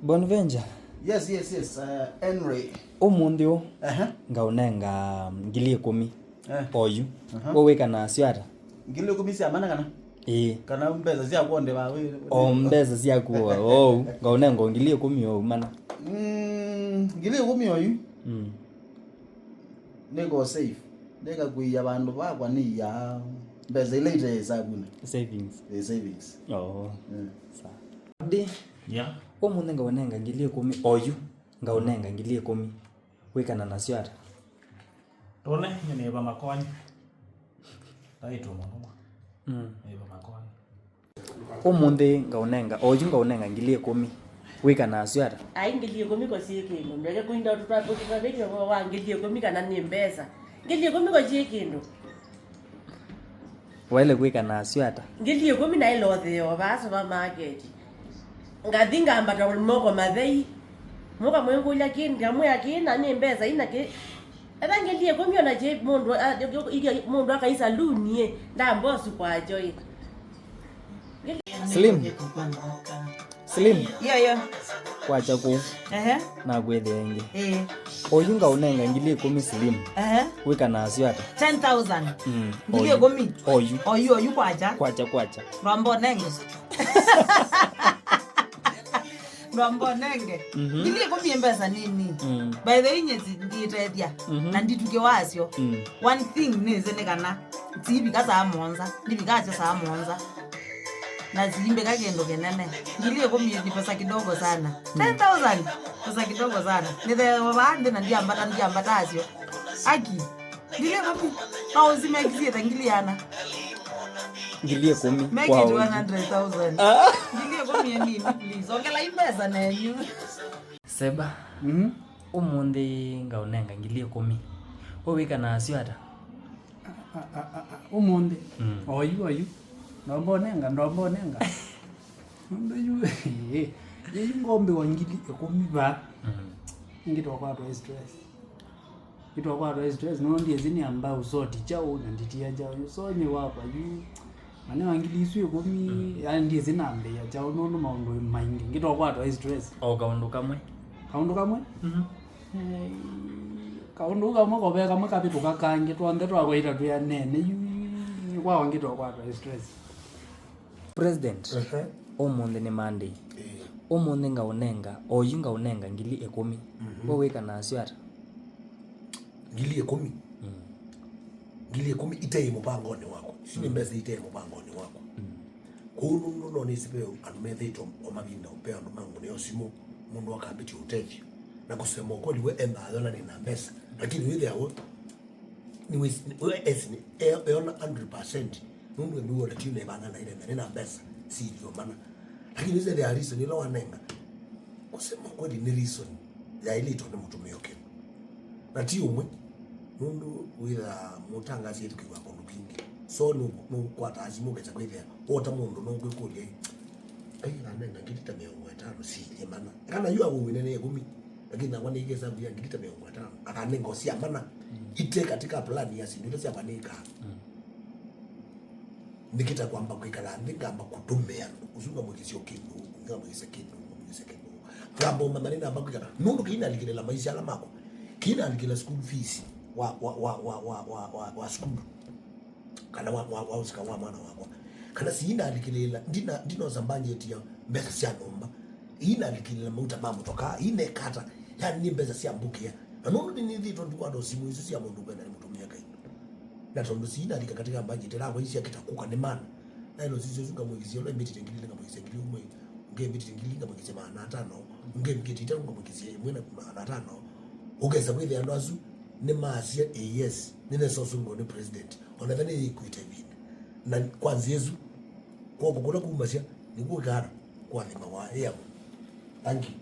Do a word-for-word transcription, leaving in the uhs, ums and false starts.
Bonventure. Yes, yes, yes. Uh, Henry. Ũmũnthĩ ũ, ehe, ngaũnenga ngili ĩkũmi. Eh. Oyu. Aha. We wĩkanaa syo ata? Ngili ĩkũmi sya mana kana? Ĩĩ. Kana mbesa sya kuondewa we? O mbesa syaku ou ngaũnenga ngili ĩkũmi ou mana. Mm, ngili ĩkũmi oyu. Mm. Nĩko save. Nĩkakuia vandũ vakwa nĩia mbesa ila ite ĩsavunĩ. Savings. Ĩ savings. Oo. Mm. Sawa. Ndi. Yeah. Ũmũnthĩ ngaũnenga ngili ĩkũmi oyu. Ngaũnenga ngili ĩkũmi. Wĩkana nasyo ata? Tũne, nĩ nĩva makoni. Taitũ mũno. Mm. Nĩva makoni. Ũmũnthĩ ngaũnenga, oyu ngaũnenga ngili ĩkũmi. Wĩkana nasyo ata? Ai, ngili ĩkũmi ko syĩ kĩndũ. Ndweke kũinda ũtũtwavĩtye ũvoo wa ngili ĩkũmi kana nĩ mbesa. Ngili ĩkũmi ko syĩ kĩndũ. Waĩle kwĩka nasyo ata? Ngili ĩkũmi naĩle ũthĩe o vaa supermarket. Ngathi ngambata moko mathei. Mũka mwĩngũlya kĩ, ngamwĩa kĩ, na nĩ mbesa ina kĩ. Etha ngili ĩkũmi ona kĩ, mũndũ a- mũndũ akai saluni ĩ, ndambosu kwacho ĩ. Slim. Slim. Yo, yo. Kwacha kũu. Ehe. Nakwĩthĩa ĩngĩ. Ĩĩ. Oyu ngaũnenga ngili ĩkũmi Slim. Ehe. Wĩka nasyo ata? Ten thousand. Mm. Ngili ĩkũmi. Oyu. Oyu, oyu kwacha. Kwacha, kwacha. Ndwamba ũnenge. Ndwamba ũnenge. Mhm. Ngili ĩkũmi ĩ mbesa nini. Mm. By the way, nyesi ndiĩtethya. Mhm. Na ndituke wasyo. Mm. One thing nĩsĩ nĩ kana. Tiivika saa mũonza, ndivikasya saa mũonza. Na siimbĩka kĩndũ kĩnene. Ngili ĩkũmi ni pesa kidogo sana. Ten thousand, pesa kidogo sana. Nĩtheewa vaa nthĩ na ndiambata, ndiambata asyo. Aki, ngili ĩkũmi. Maũsi mekisie ta ngili ana. Ngili ĩkũmi. Make it one hundred thousand. Ngili ĩkũmi ĩ nini, please. Ongelai mbesa nenyu. Seba. Mhm. Ũmũnthĩ ngaũnenga ngili ĩkũmi. We wĩka nasyo ata? A- a- a- a- ũmũnthĩ. Mm. Oyu, oyu. Ndomba ũnenga, ndomba ũnenga. Nũndũ yu, ĩĩ, yu ngombĩwa ngili ĩkũmi vaa. Mm. Ngĩtokwatwa stress. Ngĩtokwatwa stress, no ndiesi nĩamba ũsoti kyaũ na nditia kyaũ. So nĩ wakwa yu. Mane wa ngili isu ĩkũmi, mm, yani ndiesi nambĩĩa kyaũ nũndũ maũndũ maingĩ. Ngĩtokwatwa stress. O kaũndũ kamwe. Kaũndũ kamwe? Mhm. Eh, kaũndũ kamwe kove kamwe kavĩtũka kangĩ, twonthe twakwaita twĩanene, yu, yu, yu, yu, kwakwa ngĩtokwatwa stress. President, ehe, ũmũnthĩ nĩ Monday. Ĩĩ. Ũmũnthĩ ngaũnenga, oyu ngaũnenga ngili ĩkũmi. Mhm. We wĩka nasyo ata? Ngili ĩkũmi? Mm. Ngili ĩkũmi itaĩ mũvangonĩ wakwa. Isu nĩ, mm, mbesa itaĩ mũvangonĩ wakwa. Mm. Kwoou nũndũ no nĩsĩ ve andũ methĩĩtwe o mavinda ve andũ mangũnĩa simũ, mũndũ akambĩtya ũtethyo. Na kusema ukweli we endaa yona nĩna mbesa. Lakini wĩthĩa we nĩwĩsĩ, we esi nĩ e- eona hundred percent. Nũndũ embĩwa ũla tiuna ĩvanga na ĩnena nĩna mbesa silio mana. Lakini wĩsĩ there are reason ĩla wanenga. Kusema ukweli nĩ reason yaĩlĩtwe nĩ mũtũmĩo kĩndũ. Na ti ũmwe, nũndũ wĩthaa mũtangaasi ĩthukĩwa kũndũ kwingĩ. So nũ- nũkwataa simũ ũkesa kwĩthĩa wota mũndũ nũkwĩkũlya ĩ, "Ai, nanenga ngili ta mĩongo ĩtano silye mana." Kana yu awĩw'ĩne nĩ ĩkũmi, lakini nakwa nĩĩkĩsa via ngili ta mĩongo ĩtano. Akanenga o sya mana ite katika plan ya sindu ila syakwa nĩkaa. Nĩkĩta kwamba kwĩkala nthĩ ngamba kũtũmĩa ũsu ngamwĩkĩsya kĩndũ, ngamwĩkĩsya kĩndũ, ngamwĩkĩsya kĩndũ. Ngamba ũmanya nĩnamba kwĩkala nũndũ kĩinalikĩlĩla maisha ala makwa, kĩinalikĩla school fees wa, wa, wa, wa, wa, wa, wa, wa school kana wa, wa, wa ũsika wa mwana wakwa, kana siinalikĩlĩla ndina, ndinosa budget ya mbesa sya nyũmba, iinalikĩlĩla mauta ma mũtokaa, inekata, yani nĩ mbesa sya mbũkĩa. Na nũndũ nĩnĩthĩtwe ndikwata simũ isu sya mũndũ kwenda nĩmũtũmĩa kaindu. Na tondũ siinalika katika budget ĩla waisya kĩta kũka nĩ mana. Na ĩno sisyo isu ngamwĩkĩsya ũla ĩmbĩtĩte ngili ngamwĩkĩsya ngili ũmwe, ũngĩ ĩmbĩtĩte ngili ngamwĩkĩsya maana atano, ũngĩ ĩmbĩtĩte itano ngamwĩkĩsya ĩmwe na maana atano. Ũkesa kwĩthĩa andũ asu nĩmaasya ĩ yes, nĩnesa ũsũngĩwa nĩ president, ona ĩtha nĩyĩkwĩte ĩvinda. Na kwa nzĩa ĩsu, kwoko kũla kumasya nĩkw'o ĩkana kũathima wa ĩamwe. Thank you.